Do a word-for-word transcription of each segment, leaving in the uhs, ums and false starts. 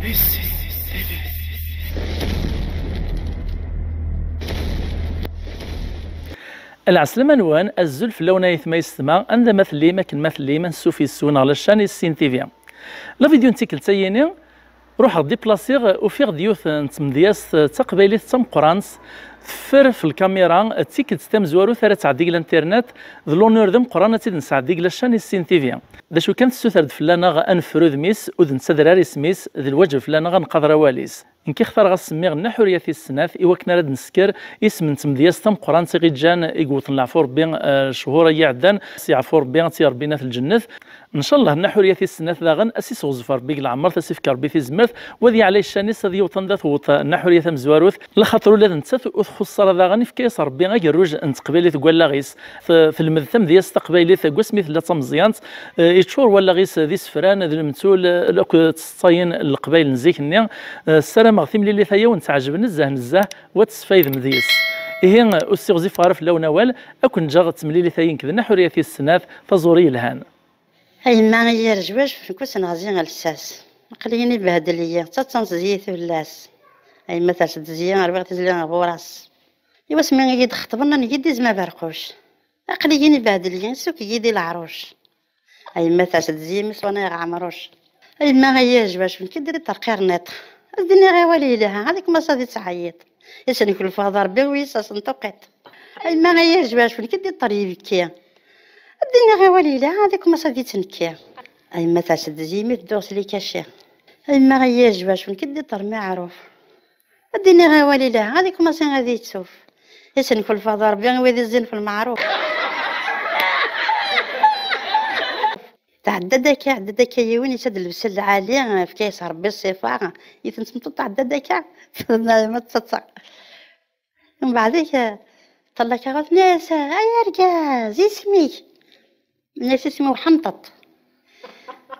Lɛeslama-nwen, azul fell-awen ay atma yessetma, anda ma tellim, akken ma tellim, ansuf yes-wen ɣer la chaîne Issin T V. La vidéo n tikkelt-ayini, ruḥeɣ diplasiɣ, ufiɣ-d yiwet n tmedyazt d taqbaylit d tameqqrant, teffer f lkamira, d tikkelt tamezwarut ara tɛeddi deg l'internet, d l'honneur d ameqqran ad tt-id-nesɛeddi deg la chaîne Issin T V. D acu kan, tessuter-d fell-aneɣ ad neffer udem-is, ur d-nettadrar isem-is, d lwaǧeb fell-aneɣ ad nqader awal-is. Nekk ixtareɣ ad semmiɣ Nna Ḥuriya tis snat i wakken ara d-nesker isem n tmedyazt tameqqrant i ɣ-iǧǧan, i yewwten leɛfu Rebbi, eh, cchur-agi iɛeddan, s yeɛfu Rebbi ad tt-irebbin at lǧennet. Ncallah Nna Ḥuriya tis snat daɣen ad s-isɣezef Rebbi deg leɛmer, ad s-ifk Rebbi tizmert, u ad yeɛlay ccan-is ad yewṭen da tewweḍ Nna Ḥuriya tamezwarut, laxaṭer ula d nettat ur txuṣṣ ara daɣen, ifka-yas Rebbi agerruj n teqbaylit deg wallaɣ-is. T-, telmed tamedyazt taqbaylit deg wasmi tella d tameẓyant, eh, iččur wallaɣ-is d isefran, d lemtul, eh, akked tseṭṭayin n leqbayel n zik-nni. Eh, ssarameɣ timlilit-a ad wen-teɛjeb nezzeh, nezzeh, u ad tesfaydem deg-s. Ihi, ur ssiɣzifeɣ ara fell-awen awal, ad ken-ǧǧeɣ d temlilit-a nekk d Nna Ḥuriya tis snat, taẓuri yelhan. A yemma, i yir jwac, fenkus neɣzi lsas. Aql-iyi ibehdel-iyi, d taṭṭanṣ zi tullas. A yemma, ters-d zi, rwiɣ tizli ɣer ɣur-as. I wasmi i yi-d-xeṭben, nnan-iyi-d izem aberquc. Aql-iyi ibehdel-iyi, issuk-iyi-d i leɛruc. A yemma, ters-d zi, mi swana iɣ ɛemruc. A yemma, a yir jwac, fenk-id i d-terqiṛ niṭ. Ad d-iniɣ awal yelha, ad ikmaṣ ad ittɛeyyiḍ. Isenkelfeɣ d Ṛebbi, wi yessas n tuqiṭ. A yemma, a yir jwac, fenk-id i ṭṭer yibekki. Ad d-iniɣ awal yelha, ad ikmaṣ ad ittnekki. A yemma, ters-d zi, mi tedduɣ s likaci. A yemma, a yir jwac, fenk-id i ṭṭer miɛruf. Ad d-iniɣ awal yelha, ad ikmaṣi ad ittuf. Isenkelfeɣ d Ṛebbi i wid izzin f lmeɛruf. Tɛedda-d akka, ɛedda-d akka yiwen, yessa-d llebsa lɛali, yefka-yas Ṛebbi ṣṣifa, yiwet n tmeṭṭut tɛedda-d akka, ma tettaḍsa. Mbeɛd-ik, ṭṭal-ak aɣref, tenna-yas: "Ay argaz, isem-ik?" Yenna-yas: "Isem-iw Ḥenṭeṭ."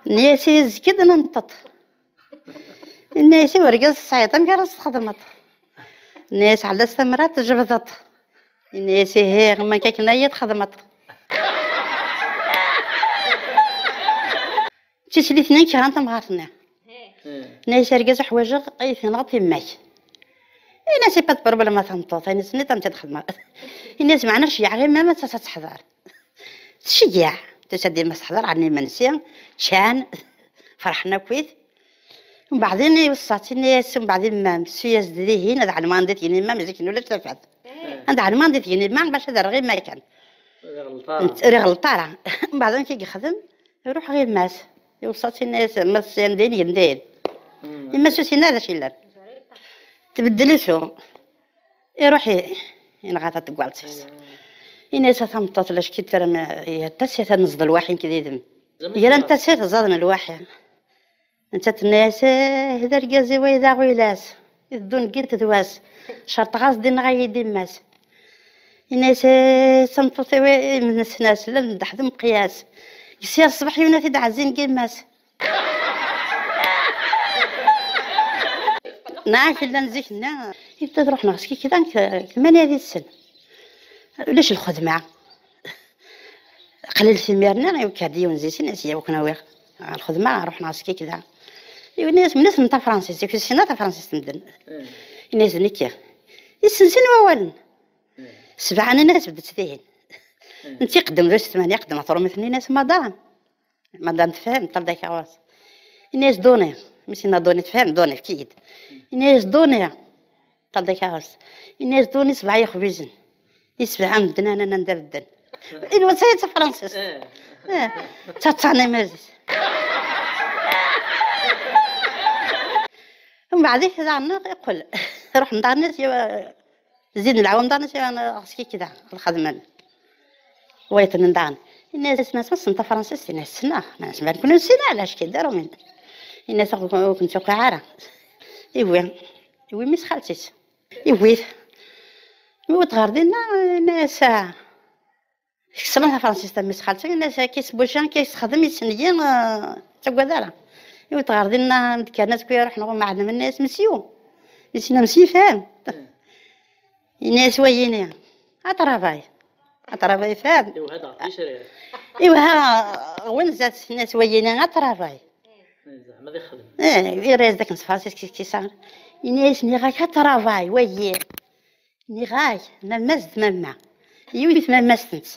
Yenna-yas: "Izki-d Nenṭeṭ." Yenna-yas: "I urgaz tesɛiḍ, amek ara s-txedmeḍ?" Yenna-yas: "Ɛellas tamrart tjebdeḍ." Yenna-yas: "Ihi, ma akka akken ay txedmeḍ." D tislit-nni i yekreh tamɣart-nni. Yenna-yas: "Argaz, uḥwaǧeɣ ay tenɣeḍ yemma-k." Yenna-yas: "Pas de problème a tameṭṭut." Yenna-yas: "Nniḍ am tt-id-xedmeɣ." Yenna-yas: "Meɛna ceggeɛ ɣer yemma-m ad tt-, ad teḥḍer." Tceggeɛ, tusa-d yemma-s teḥḍer, ɛni imensi, ččan, ferḥen akkit. Mbeɛdin iweṣṣa-tt, yenna-yas, mbeɛdin mam, ssu-yas-d dihin, ad ɛelmeɣ anda i tgen yemma-m, zik-nni ulac tafat. Ad ɛelmeɣ anda i tgen yemma, bac ad rreɣ yemma kan. Ur iɣelleṭ ara. Mbeɛd amek i yexdem, iruḥ ɣer yemma-s. Iweṣṣa-tt, yenna-yas, ma tesɛam dayen, gen dayen. Yemma-s ur tessin ara d acu yellan. Tbeddel usu. Iruḥ i-, yenɣa taḍeggalt-is. Yenna-yas: "A tameṭṭut, la cki tura ma-, ya tasya ta nezḍ lwaḥi nekk d yid-m." Gran tasya teẓẓaḍ n lwaḥi. Nettat tenna-yas: "Eh, d argaz-iw ay d aɣilas. Iteddun deg yiḍ d wass. Cerṭeɣ-as-d inɣa-yi-d yemma-s." Yenna-yas: "Eh, tameṭṭut-iw, eh, imnesnas, llan ddeḥ d umeqyas. Yesya ṣṣbeḥ yiwen ad t-id-ɛezzin deg yemma-s." Neɣ llan zik-nni, yebda ad ruḥen ɣer Skikda, k-, tmanya di ssen. Ulac lxedma. Qlil timir-nni, iwekker-d yiwen zi sin, as-yawi-ken awiɣ ɣer lxedma, ruḥen ɣer Skikda. Yenna-yas: "Mnet-m tafransist, yak ur ssinen ara tafransist medden." Yenna-yas: "D nekki." Issen sin wawalen. Sebɛa-nni yenna-yas: "Bdet tihin." Netta iqeddem d usetman, iqeddem ɣer tṛumit-nni, yenna-yas: "Madam." Madam tefhem, ṭṭal-d akaɣus. Yenna-yas: "Doni." Mi s-yenna: "Doni, tefhem, doni, efk-iyi-d." Yenna-yas: "Doni." Ṭṭal-d akaɣus. Yenna-yas: "Doni sebɛa yexbizen." I sebɛa medden, anan anda bedden. Inwa d tafransist. Eh. Ttaṭṭan iman-is. Mbeɛd-ik daɣen iqqel. Ruḥen daɣen, zid lɛawam daɣen, ɣer Skikda, ad xedmen. Wayeḍ-nni daɣen. Yenna-yas: "Ma tessneḍ tafransist?" Yenna-yas: "Ssneɣ." Yenna-yas: "Ma nekni ur nessin ara, ɛlac kidder umin?" Yenna-yas: "Ur ken-, ur ken-tuqiɛ ara." Iwwi. Iwwi mmi-s xalti-s. Iwwi-t. Iwwi-t ɣer dinna, yenna-yas: "Ah, kessreɣ tafransist a mmi-s xalti." Yenna-yas: "Akka s buci, akka s-texdem, yessen-iyi, ah, ur ttagad ara." Iwwi-t ɣer dinna, mi d-kkren azekka ruḥen ɣer umeɛlem, yenna-yas: "Monsieur." Yenna-yas: "Monsieur, fhem." Yenna-yas wayini: "Aṭravay." Aṭravay, fhem? Iwha-d ɣef yisrir. Iwha, win zdat, yenna-yas wayini: "Aṭravay." زعما دي خدم. Eh, di rrez d akken s tefransist kis kisa. Ini-as, nniɣ-ak, ha travay, wagi. Nniɣ-ak, mamma-s d mamma. Yiwet mamma-s-tent.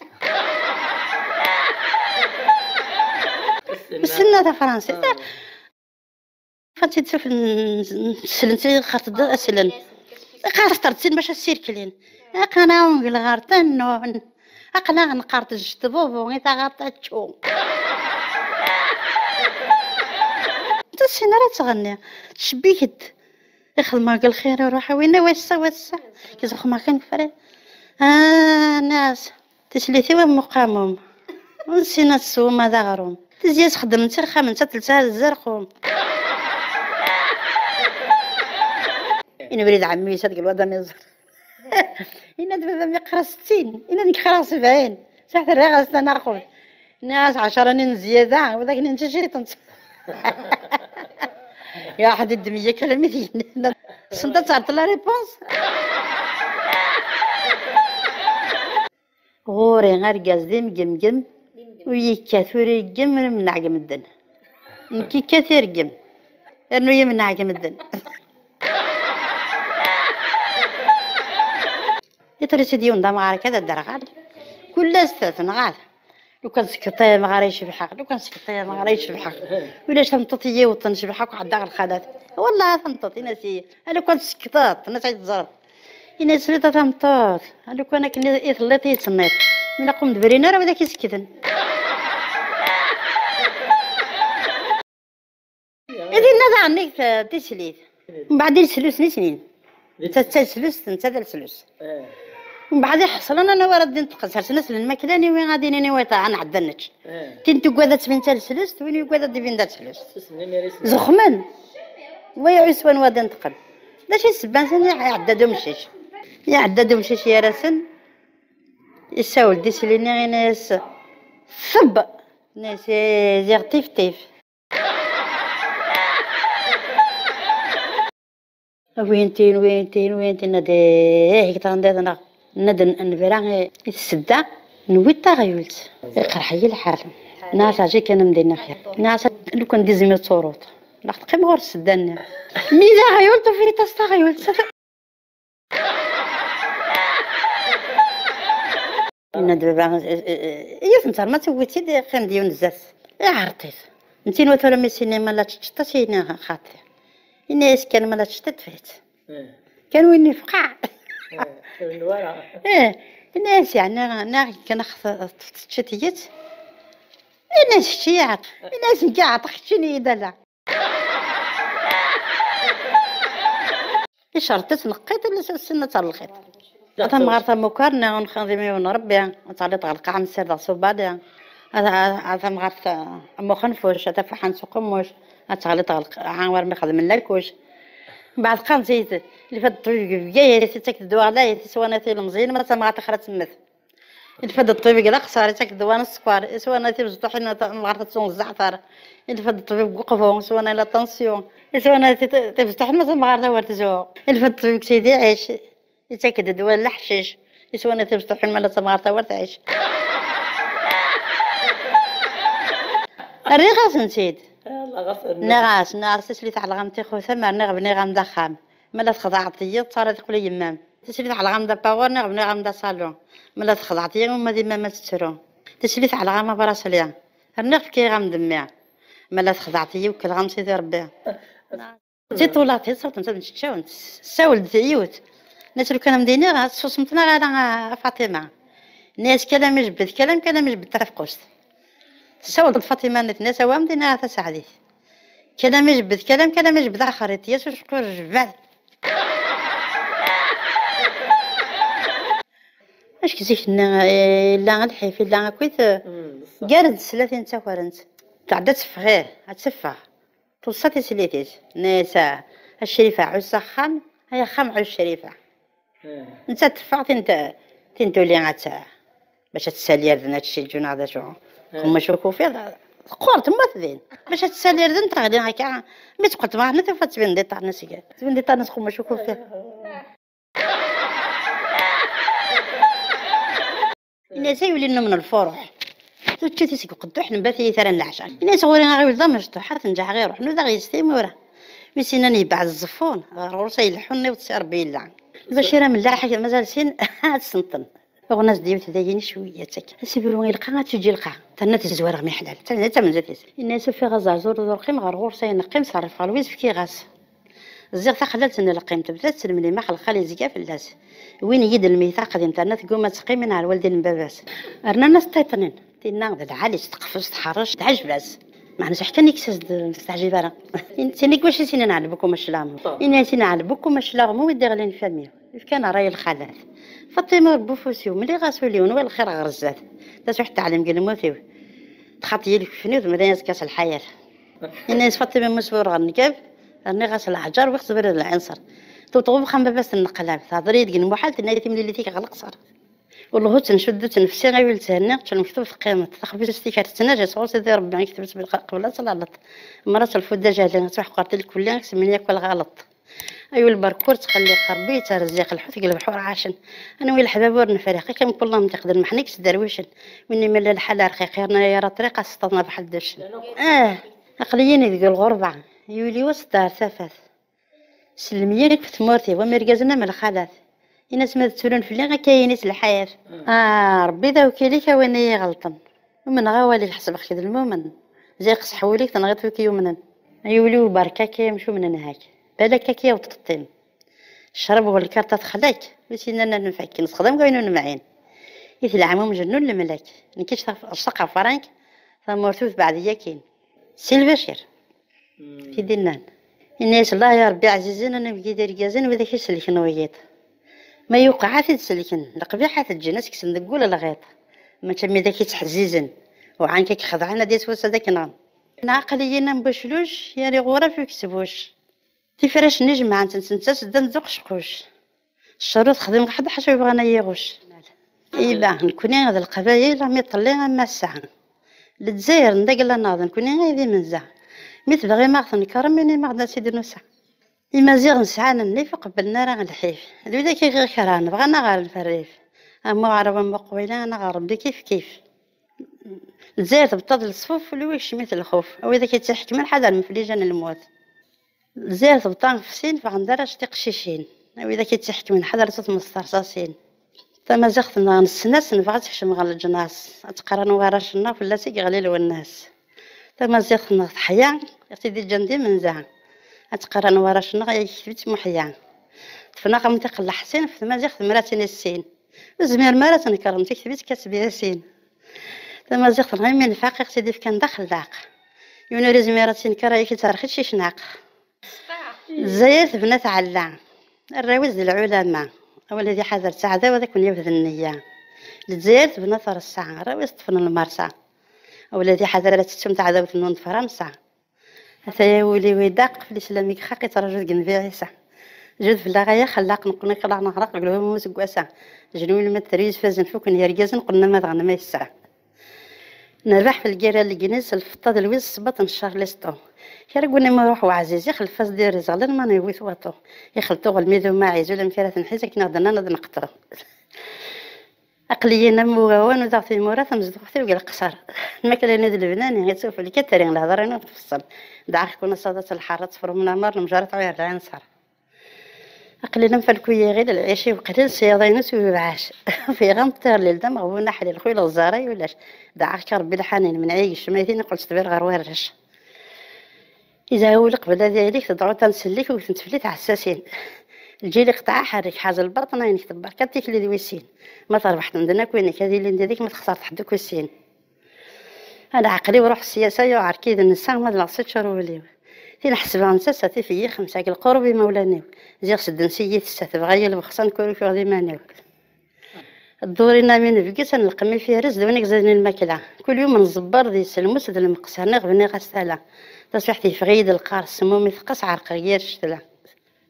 Wissen tafransist. Fati-d suf n-, n-, slen-tt, xaṭ-d aslen. Xaṭ-d sin bac ad sirklen. Aql-aɣ ngelɣar tannun. Aql-aɣ neqqar tejjet bubu i taɣaṭ ačču. Ur tessin ara ad tɣenni. Tcebbik-d. Ixdem-aɣ lxir, iruḥ, winna wass-a, wass-a. Kizexma kan kfare. Ah, nas. Tislit-iw am uqamum. Ur nessin ad teswem ad aɣrum. Tizya sxedmen-tt irxamen, tt telsa ad zzerqum. Inebrid ɛemmi-s ad deg lwad amiẓer. Yenna-d baba-m yeqra settin, yenna-d nekk qraɣ sebɛin. Saḥ terriɣ-as tanaqut. Nniɣ-as ɛecra-nni n zzyada, wadakni n ticriṭent. Ya ḥed ddem-iyi akka armi d-yenna. Tessneḍ ad terreḍ la réponse? Ɣur-i argaz d imgemgem, ur yekkat, ur ireggem, ur imneɛ deg medden. Nekk yekkat ireggem, rnu yemneɛ deg medden. Iṭer-itt-id yiwen d amɣar akka d aderɣal. Kul ass tenɣa-t. Lukan sekkeḍ ay amɣar ay cebḥeɣ, lukan sekkeḍ ay amɣar ay cebḥeɣ. Ulac tameṭṭut i yiwṭen cebḥeɣ akk ɛeddaɣ lxalat. Wallah tameṭṭut, ini-as, i, a lukan tsekkeḍ, tenna-as ay teẓreḍ. Ini-as, sliḍ a tameṭṭut, a lukan akken i, i telliḍ i yettnniḍ. Mi naqum d-brin ara widak isekden. I dinna daɣen nnig t-, tislit. Mbeɛd i leslus n isnin. Netta d taleslust, netta d aleslus. Mbeɛd iḥeṣlen ana wara d-inṭeqen, sersen-as lmakla-nni wi ad inin i wayeṭ, ad nɛedda ad nečč. Tin tuggad ad tbin d taleslust, win yuggad ad d-ibin d aleslus. Zexmen. Wa iɛus wanwa d-inṭeqen. D acu i ssebba-nsen? Iɛedda-d umcic. Iɛedda-d umcic gar-asen, issawel-d isli-nni, ini-as, ṭebb! Ini-as, ziɣ tiftif. Wintin, wintin, wintin, ad iheg tɣendiḍ-nneɣ. Nna-d n-, nebra i, i tsedda, newwi-d taɣyult. Iqerḥ-iyi lḥal. Nniɣ-as ɛji kan am dinna xir. Nniɣ-as lukan d izem i d-turuḍ. Neɣ teqqim ɣur tsedda-nni. Mi d aɣyult, ufrit-as taɣyult. Yenna-d baba, eh, eh, eh, yiwet n terma tewwi-tt-id, iqqim-d yiwen zdat. Iɛreḍ-it. Nettin wa tura mi s-yenna ma la teččeḍ-as, yenna xaṭi. Yenna-yas kan ma la teččeḍ, ṭṭef-itt. Kan win yefqeɛ. Eh, yenna-yas yeɛni, neɣ kan ax-, teččiḍ-iyi-tt. Yenna-yas kečč i iɛreḍ. Yenna-yas nekk iɛreḍ, keččini-yi-d ala. Icerṭ-itt neqqiṭ, illa s-, s-, ad terr lxiṭ. Tamɣart tamukar, nniɣ nxeddem yiwen Rebbi, ad teɣliḍ ɣer lqaɛa, ad tessirdeḍ s ubali. Ad, ad, ad tamɣart, eh, am uxenfuc, ad tafaḥant s uqemmuc, ad teɣliḍ ɣer lqaɛa war mi xedmen lakuc. Mbeɛd qqaren-tt-id, lfad ṭṭbib deg Bgayet, ittak-d ddwa ɣlayet, iswan-at ilemẓiyen, ma d tamɣart axir ad temmet. Ilfa-d ṭṭbib deg leqṣer, ittak-d ddwa n sskeṛ, iswan-at tibezṭuḥin, tamɣart ad tsuɣ zzeɛter. Ilfa-d ṭṭbib deg uqbu, iswan-at la tension. Iswan-at tibezṭuḥin, ma d tamɣart awer tzuɣ. Ilfa-d ṭṭbib deg Sidi Ɛic, ittak-d ddwa n leḥcic. Iswan-at tibezṭuḥin, ma d tamɣart awer tɛic. Rriɣ-asen-tt-id. Nniɣ-as, nniɣ-as, tislit ɛelɣam tixutam, rniɣ bniɣ-am-d axxam. Ma la txedɛeḍ-iyi, ttara teqqel i yemma-m. Tislit ɛelɣam d apaɣur, nniɣ bniɣ-am-d aṣalu. Ma la txedɛeḍ-iyi, uma d imam ad tettru. Tislit ɛelɣam abraṣli, rniɣ fkiɣ-am-d mmi. Ma la txedɛeḍ-iyi, wekleɣ-am Sidi Rebbi. D tiṭulat i ṣṣawt-nsent ččawent, tessawel-d yiwet. Nnas lukan am d-iniɣ, tessusmeḍ neɣ ala a Faṭima? Nnas kalam ijebbed kalam, kalam ijebbed tafqust. Tessawel-d Faṭima-nni, tenna-as awa am d-iniɣ a Taseɛdit. Kalam ijebbed kalam, kalam ijebbed axerriṭ, yas ucqur jbad. Acku zik-nni, eh, illa lḥif, illa akkit, eh, gar-d teslatin ttakarent. Tɛedda teffeɣ, ih, ad teffeɣ. Tuṣṣa tislit-is. Nna-yas, a, a Crifa, ɛuss axxam, ay axxam, ɛuss Crifa. Nettat teffeɣ tin t-, tin tuli ad tt-, bac ad tessali irden ad tciǧǧu neɣ d acu. Xemmac ur kufiḍ, teqqur, temmut din. Bac ad tessali irden, teɣli akka. Mi teqqel tmeɣra-nni, tufa tettbin-d iṭarn-is gar. Tettbin-d iṭarn-is xemmac ur kufiḍ. Yenna-yas ay ul-inu n lfuruḥ. Učči-t-i seg uqedduḥ, nbat-iyi tara n leɛca. Ini-as ɣur-i aɣiwel d amecṭuḥ, ad t-nǧeɛ ɣir ruḥ, nudaɣ yes-s timura. Mi s-innan yebɛed ẓẓeffun, ɣer ɣur-s ay leḥḥun, iweṭ si Rebbi yella. Bacir amellaḥ, mazal sin ad senṭen. Uɣen-as-d yiwet dayen cwiya, ttak. Asibru ilqa, ad teǧǧi lqa. Terna tezwar ɣer miḥlal. Terna d tamenzut-is. Inna-as ufiɣ aẓerẓur d urqim, ɣer ɣur-s ay neqqim, ṣerrif ɣer Lwiz, fkiɣ-as. Ziɣ taxellalt n lqim tebda tettelmlim, axelqal yezga fell-as. Win iyi-d lmeyta aqdim, terna tegguma ad teqqim, inɛel waldi n baba-s. Rnan-as ṭiṭnin. Tinna d lɛali, s teqfest, tḥerrec, d ɛejb-as. Meɛna s ḥkan yekkes-as-d, ur s-teɛjib ara. Tin-, tin i wacu i s-inan ɛelbuk umaclaɣmu. Ini-as inɛelbuk umaclaɣmu i d-iɣlin fami. Ifkan ṛṛay lxalat. Faṭima ur bufus-iw, mliɣ-as ul-iw, nwiɣ lxir ɣer zdat. Tasuḥt teɛlem deg lmut-iw. Txaṭ-iyi lekfen-iw, temla-yas kas lḥayat. Ini-as Faṭima musbur ɣer nnkab, rniɣ-as leɛǧer, wiɣ tebrid lɛinṣer. Tewteɣ uxxam baba-s tenneqlab, tehder-iyi-d deg lmuḥal, tenna-yi timlilit-ik ɣer leqṣer. Ulɣu ttnecuddu ttnefsi, awi lthenni, čč lmektub teqqimeḍ, taxbizt-ik ar tettnaji, sɣur Sidi Rebbi i ketbet belqal qbel ad tlaleḍ. Mrat lfudda jahli, ad twaḥqert lkulli, ad k-semmin yakk lɣaleṭ. Ayu lbarkur ttxelliq Rebbi, yettrezziq lḥut deg lebḥur ɛacen. Anwi leḥbab ur nefriq, akka mkul amtiq d lmeḥna i yesderwicen. Win imella lḥal rqiq, yerna yara ṭṭriq, ad s-ṭṭaḍen abeḥel d uccen. Ah, aql-iyi deg lɣerba, yuli wass d ar tafat. Sellem-iyi akk tmurt-iw, am irgazen am lxalat. Ini-as ma d tturun fell-i, akka yini-s lḥayat. Ah, Rebbi d awkil-ik a win i yi-iɣelṭen. Umneɣ awal-ik, ḥesbeɣ-k d lmumen. Ziɣ qseḥ wul-ik, tenɣiḍ wi k-yumnen. Ay ul-iw, berka-k ay amcum nenha-k. Balak ad k-yaweḍ qeṭṭim. Ccrab ɣer lkarṭa texla-k, wi s-yennan ad nfak, nessexdam deg wayen ur nemɛin. I telɛam umjennun lemlak. Nekk ttaf-, ttafeɣ frank, tamurt-iw tebɛed yakin. Si Lbacir. T-id-innan. Inna-yas: "Allah ya Rebbi ɛzizen, ad nabgi d irgazen, widak i selken wiyiḍ. Ma yuqeɛ ad t-id-selken, leqbiḥ ad t-ǧǧen, ad s-kksen deg wul lɣiḍ. Mačči am widak i ttḥezzizen, uɛan-k ad k-xedɛen, ad d-yas wass ad k-nɣen. Neɣ aql-iyi am bucluc, yar iɣuraf ur yettbuc. Tifrac-nni jemɛent-tent netta s ddant d uqecquc. Ccer ur texdim ḥedd ḥaca yebɣan ad yiɣuc." Iba, nekni d Leqbayel, mi ṭelli am ass-a. Lezzayer n dagla-nneɣ d nekni ay d imenza. Mi tebɣim ad ɣ-tnekrem, inim-aɣ-d ansi d-nusa. Imaziɣen sɛan nnif, ur qebblen ara lḥif. D widak i ɣ-ikerhen, bɣan ad ɣ-rren f rrif. Am uɛrab am uqbayli, ad naɣ Rebbi kif kif. Lezzayer tebṭa d leṣfuf, ul-iw ikcem-it lxuf. A widak i tt-iḥekmen, ḥader meflijan n lmut. Lezzayer tebṭa ɣef sin, ffɣen-d arrac tiqcicin. A widak i tt-iḥekmen, ḥadret ur tmeẓ terṣaṣin. Tamaziɣt-nneɣ nessen-as, nebɣa ad tekcem ɣer leǧnas. Ad tt-qqaren warrac-nneɣ, fell-as i yeɣli Lwennas. Tamaziɣt-nneɣ teḥya, i ɣ-tt-id-iǧǧan d imenza. Ad tt-qqaren warrac-nneɣ, ay akteb-itt Muḥya. Tefna am tiqellaḥ sin, ɣef tmaziɣt mratin i sin. Ur zmiren ara ad tnekrem, tikteb-itt Kateb Yasin. Tamaziɣt-nneɣ imi nfaq, i ɣ-tt-id-ifkan d axellaq. Yiwen ur izmir ad tt-inker, ay ak-ittserxi ccicnaq. Lezzayer tebna tɛella, arraw-is d lɛulama. Awal ad iḥader ttaɛdaw, ad aken-yaf d nniya. Lezzayer tebna terṣa, arraw-is ṭṭfen lmerṣa. Awal ad iḥader ad tettum taɛdawt-nwen d Fransa. Ataya wul-iw idaq, f lislam i ixaq, ittraǧu deg Nnbi Ɛisa. Jud fell-aɣ ay axellaq, neqqen akal neɣreq deg lhumum useggas-a. Jenwi lma d terwiz fazen fuken yergazen, qqnen ama dɣen ma yessa. Nerbeḥ f lgirra n Legnis, lfeṭṭa d lwiz, ṣṣbaṭ n Charleston. Kra n win iruḥ weɛziz, ixlef-as-d irreẓ, ɣlan ma yewwi-t waṭu. Ixleṭ uɣelmid umaɛiz, ulamek ara t-nḥiz akken i ɣ-d-nnan ad neqṭu. Aql-iyi am uwawan, udaɣ timura, tamezduɣt-iw deg leqṣer. Lmakla-inu d lebnani, ittufelk atri, lhedra-inu tfeṣṣel. Dɛaɣ-ken asaḍa d lḥerra, ttefrum lamar, lemjarat ɛuyer lɛinṣer. Aql-in am falku yiɣil, lɛic-iw qlil, ṣṣyaḍa-inu s ubibɛac. Fiɣ am tirlil, d ameɣbun aḥlil, xuyleɣ ẓẓar ay ulac. Dɛaɣ-k a Rebbi lḥanin, menɛ-iyi ccmaytin, iqqel ttbir ɣer warrac. Izhawel qbel ad iɛlik, teḍɛu tansellek, wten-t fell-i tɛessasin. Lǧil iqṭeɛ aḥerrek, ḥaz lbaṭna inek, tebberka tikli d wis sin. Ma terbeḥ temden akk inek, ad ilin did-k, ma texṣer teḥd akk wis sin. Lɛeql-iw ruḥ ssiyasa, yuɛer kid nessa, ma d leɣṣiččur wul-iw. Tin ḥesbeɣ n tasa, tif-iyi xemsa, deg lqurub imawlan-iw. Ziɣ sedden s iyi tessa, tebɣa-yi lbexṣa, nekk ur ukiɣ d iman-iw. Dduri-nni mi nebges, ad nleqqem ifires d win igzaden i lmakla. Kul yum nẓebber deg-s lmus d lmeqsa, niɣ bniɣ-as tala. Taswiḥt yeffeɣ-iyi-d lqar, ssmumi teqqes, ɛerqeɣ yir ccetla.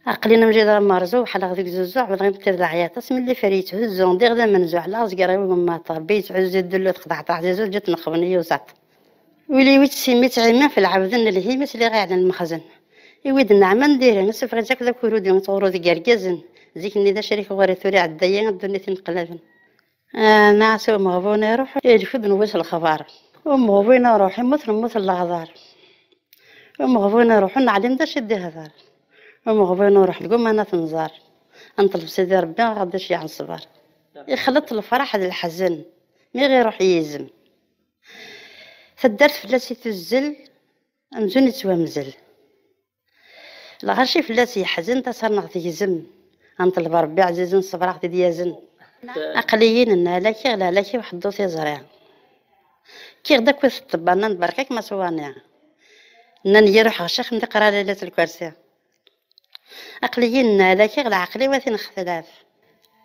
Aql-in am jidra merẓu, weḥleɣ deg zuzzu, ɛewwleɣ imeṭṭi d leɛyaṭ. Asmi llifer yetthuzzu, diɣ d amenzu, ɛlaɣ zger-iw gemmaṭ. Rebbi yettɛuzzu ddullu, texdeɛ taɛzizu, ǧǧet nexben iyuzaṭ. Wili wi ttsimmi ttɛimmi f lɛebd n lhim, sliɣ iɛlen lmexzen. Iwi-d nneɛma n diri, isuffeɣ-itt akk d akurudi, tɣurru deg yergazen. Zik-nni d acrik ɣur-i, tura iɛedda-yi, ddunit ineqlaben. Ah, nɛas umeɣbun iruḥ, ilku-d newwi s lexbar. Umeɣbun iruḥ, immut lmut n leɣder. Umeɣbun iruḥ, ur neɛlim d acu i d-ihder. Umeɣbun iruḥ, deg umana tenẓar. Ad nṭleb Sidi Ṛebbi, ɣer d acu yeɛn ṣṣber. Ixleṭ lefraḥ d leḥzen, mi ɣ-iruḥ yizem. Taddart fell-as i tuzzel, amzun ittwamzel. Lɣaci fell-as yeḥzen, tasarneɣ tegzem. Ad nṭleb Ṛebbi ɛzizen, ṣṣber a ɣ-t-id-yazen. Aql-iyi nenna lehlakiɣ, lehlak-iw ḥedd ur t-iẓri. Kkiɣ-d akked ṭṭebba, nnan-d berka-k ma swani. Nnan-iyi ruḥ ɣer ccix, m d-iqra Laylat Lkersi. Aql-iyi nenna lehlakiɣ, leɛqel-iw a t-inextlaf.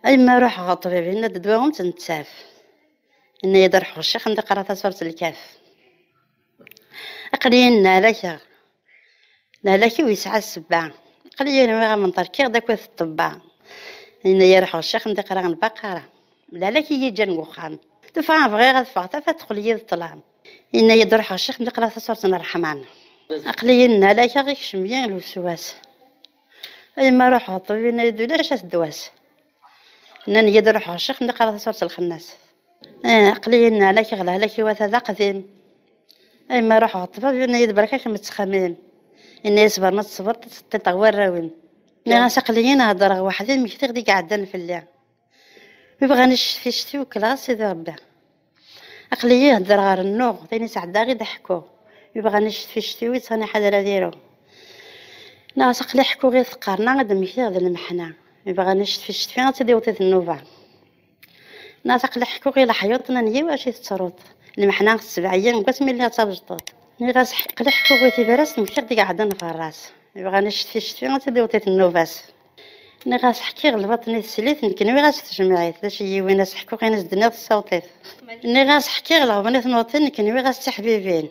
A yemma ruḥ ɣer ṭṭbib, yenna-d ddwa ur tt-nettaf. Yenna-yi-d ruḥ ɣer ccix, m d-iqra tasurt Lkaf. Aql-iyi nenna lehlakiɣ. Lehlak-iw yesɛa ssebba. Aql-iyi nwiɣ amenṭer, kkiɣ-d akked ṭṭebba. Yenna-yi ruḥ ɣer ccix, m d-iqra Lbaqara. Lehlak i yi-ǧǧan deg uxxam. Tufa bɣiɣ ad ffɣeɣ, tafat teqqel-iyi d ṭṭlam. Yenna-yi-d ruḥ ɣer ccix, m d-iqra tasurt n Ṛṛeḥman. Aql-iyi nenna lehlakiɣ, ikcem-iyi lweswas. A yemma ruḥ ɣer ṭṭbib, yenna-yi-d ulac at ddwas. Nnan-iyi-d ruḥ ɣer ccix, m d-iqra tasurt Lxennas. Eh, aql-iyi nenna lehlakiɣ, lehlak-iw ata d aqdim. A yemma ruḥ ɣer ṭṭbib, yenna-yi-d berka-k m ttxemmim. Yenna-yi ṣber ma tṣebreḍ, ad teṭṭiṭeɣ warraw-im. Nniɣ-as aql-iyi heddreɣ weḥd-i, mmektiɣ-d i iɛeddan fell-i. Wi bɣan icetki, icetki, wekkleɣ-as Sidi Ṛebbi. Aql-iyi heddreɣ, rennuɣ, d ayen isɛeddaɣ i d-ḥkuɣ. Wi bɣan icetki, icetki, wi ttɣen iḥader ad iru. Nniɣ-as aql-i ḥkuɣ i tqerna, ad d-mmektiɣ d lmeḥna. Wi bɣan icetki, icetki, ad tt-id-iweṭ i tennuba. Nniɣ-as aql-i ḥkuɣ i leḥyuṭ, nnan-iyi wacu i tettruḍ? Lmeḥna ssebɛa-yi deg wasmi lliɣ d tabejṭuṭ. Nniɣ-as aql-i ḥkuɣ i tibras, mmektiɣ-d i iɛeddan ɣer ras. Bɣan icetki, icetki, ad tt-id-iweṭ i tennuba-s. Nniɣ-as ḥkiɣ lbaṭn i teslit, nekk nwiɣ-as tejmeɛ-it, d acu i yi-yewwin a s-ḥkuɣ, ayen i s-d-nniɣ tessawṭ-it. Nniɣ-as ḥkiɣ leɣben i tnuḍin, nekk nwiɣ-as d tiḥbibin,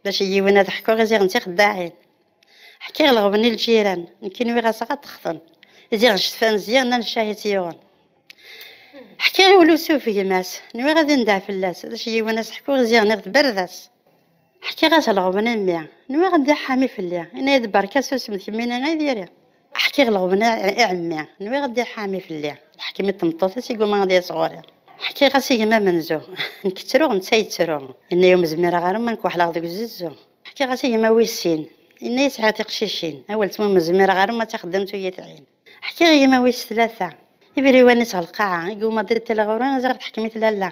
d acu i yi-yewwin ad ḥkuɣ i ziɣen d tixeddaɛin. Ḥkiɣ leɣben i lǧiran, nekk nwiɣ-as ɣa texten, i ziɣen cetfan zzyan, nnan ccah i tt-yuɣen. Ḥkiɣ i ulusuf gma-s, nwiɣ ad indeh fell-as, d acu i yi-yewwin a s-ḥkuɣ i ziɣen iɣ tbardas. Ḥkiɣ-as leɣben i mmi, nwiɣ ad d-iḥami fell-i, yenna-yi-d berka susem d kemmini ay diri. Ḥkiɣ leɣben i i ɛemmi, nwiɣ ad d-iḥami fell-i, leḥkem i tmeṭṭut-is iguma ad yas ɣur-i. Ḥkiɣ-as i gma amenzu, nekk ttruɣ netta yettru, yenna-yi ur m-zmireɣ ara ma nekk weḥleɣ deg uzezzu. Ḥkiɣ-as i gma wis sin, yenna-yi sɛiɣ tiqcicin, a weltma ur m-zmireɣ ara ma d taxeddamt ur yi-tɛin. Ḥkiɣ i gma wis tlata, ibriwan-is ɣer lqaɛa, iguma ad d-tali ɣur-i, ziɣ teḥkem-it lalla.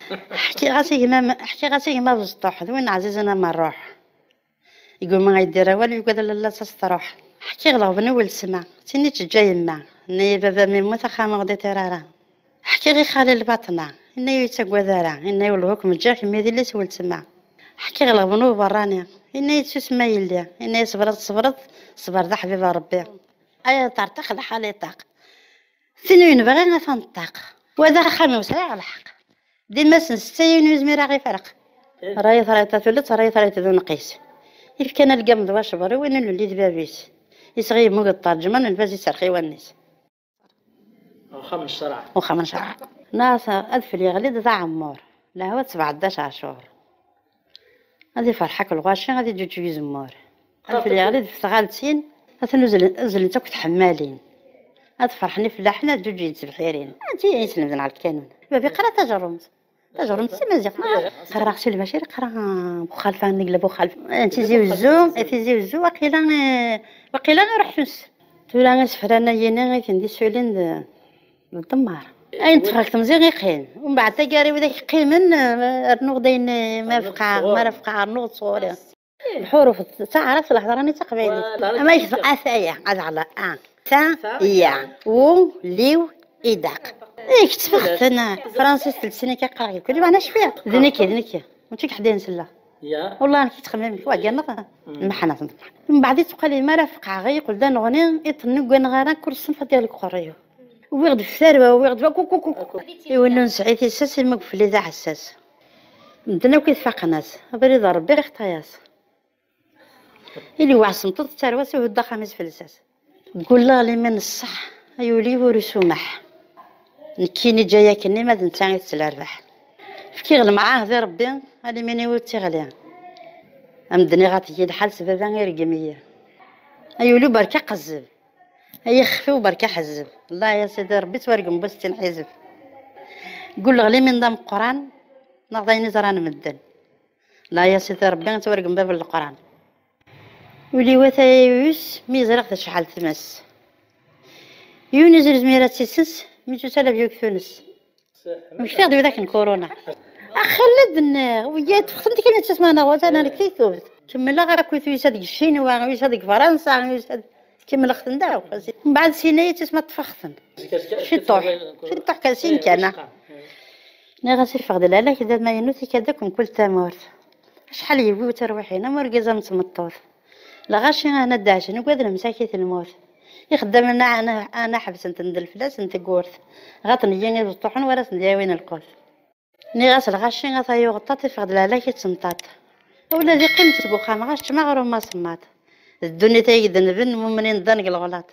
Ḥkiɣ-as i gma, ḥkiɣ-as i gma Beẓṭuḥ, d win ɛzizen am ṛṛuḥ. Iguma ad yeddir awal, yugad lalla-s a s-truḥ. Ḥkiɣ leɣben i weltma, d tin i teǧǧa yemma, tenna-yi baba mi yemmut axxam ur ɣ-d-iṭir ara. Ḥkiɣ i xali lbaṭna, yenna-yi ur yettagad ara, yenna-yi wellah ur kem-ǧǧiɣ kemmi d yelli-s weltma. Ḥkiɣ leɣben uberrani, yenna-yi susem a yelli, yenna-yi ṣber ad tṣebreḍ, ṣber d aḥbib n Ṛebbi. Ay ṭerṭaq lḥal iṭaq. Tin ur nebɣi ad t-neṭṭaq. Wa d axxam-iw, sɛiɣ lḥeqq. D imassen setta yiwen ur yezmir ad ɣ-ifreq. Rray tṛayt a tullet, rray tṛayt d unqis. Ifkan algam d wacber, i win ur nelli d bab-is. Isɣi yemmug ṭṭerǧman, lbaz iserx i wallen-is. Uxxam n ccreɛ. Uxxam n ccreɛ. Nniɣ-as adfel yeɣli-d d aɛemmur. Lehwa tesbeɛd-d acɛacur. Ad ifreḥ akk lɣaci, ad iǧuǧǧeg uzemmur. Ad fell-i ɣlid f tɣaltin, ad ten-uzzlen-, uzzlent akk tḥemmalin. Ad ferḥen ifellaḥen, ad ǧuǧǧgen tebḥirin. Anti i yeslemden ɣer lkanun? Baba iqra tajerrumt. Tajerrumt d tamaziɣt. Qqareɣ si Lbacir, qqareɣ Buxalfa, nnig la Buxalfa. Eh, Tizi Wezzu, eh, Tizi Wezzu, waqila, eh, waqila iruḥ s. Tura isefra-nni i ten-d-issulin d d ddemmar. Ayen teffeɣ deg temẓi iqqim. Umbeɛd taggara widak qqimen, eh, rnuɣ-d ayen, eh, ma fqeɣ, ma ara fqeɣ, rnuɣ-d sɣur-i. Lḥuruf d taɛrabt, lehḍra-nni d taqbaylit. Ama yekfa ataya, ad ɣla a. Ta, ya, u, liw, idaq. Eh, kečč tfexten, Fransis telsin akka qqareɣ deg kul, meɛna cfiɣ. D nekki, d nekki. Mačči deg ḥedd i nsella. Wallah, nekk ttxemmimeɣ, wa gganeɣ, lmeḥna. Mbeɛd i teqqel, mi ara fqeɣ, yeqqel d aneɣni, iṭ-nni ur gganeɣ ara, kul ṣṣenf ad d-iɣleq uqerruy-iw. Wwiɣ-d f tarwa, wwiɣ-d wa, kuk, kuk, kuk. Iwin ur nesɛi tissas, imug fell-i d aɛessas. Medden akk itfaqen-as, abrid n Ṛebbi ixṭa-yas. Ili waɛsemṭuṭ d tarwa-s, ihuddu axxam-is f lsas. Ggulleɣ liman ṣṣeḥ, ay ul-iw ur isumeḥ. Nekkini ǧǧa-yak-nni, ma d netta i tettlerbaḥ. Fkiɣ lemɛahd i Ṛebbi, a liman-iw ur ttiɣli. A medden iɣaṭ-iyi lḥal s baba ireggem-iyi. Ay ul-iw berka qezzeb, ay ixef-iw berka ḥezzeb. Allah ya Sidi Ṛebbi, ttwargem bu settin ḥizeb. Ggulleɣ liman d ameqqran, neɣ d ayen i ẓran medden. La ya sidi Rebbi, ad twargem bab n leqran. Uli wa tayayus mi ẓriɣ tecɛel tmes. Yiwen izir zmira ad tt-isses mi tusa la byuk tunes. Mektiɣ-d wid akken kuruna. Axxel ad nniɣ, wiyya tfexten tikli ttismanaɣ watan ar kti tubt. Kemmleɣ akk tuysa deg Ccinwa, tuysa deg Fransa, tuysa d-, kemmleɣ-ten-d akk. Mbeɛd sin-ayi ttisma ṭṭfeɣ-ten. Ciṭuḥ, ciṭuḥ kan sin kana. Nniɣ-as iffeɣ-d lalak d amaynut ikad akk mkul tamurt. Acḥal yewwi uterwiḥin am urgaz am tmeṭṭut. Lɣaci ana ddaɛcen ugad lemsakit lmut. Ixeddamen ana ḥebsen-ten d leflas n tewwurt. Ɣaṭen-iyi ibeṭṭuḥen war asen-d-yawin lqut. Nniɣ-as lɣaci a tayuɣeṭṭaṭ iffeɣ-d lehlak i tsemṭaṭ. Ula d iqqim-d seg uxxam ɣas ččem aɣrum asemmaḍ. D ddunit ay idenben mumnin ddan deg leɣlaṭ.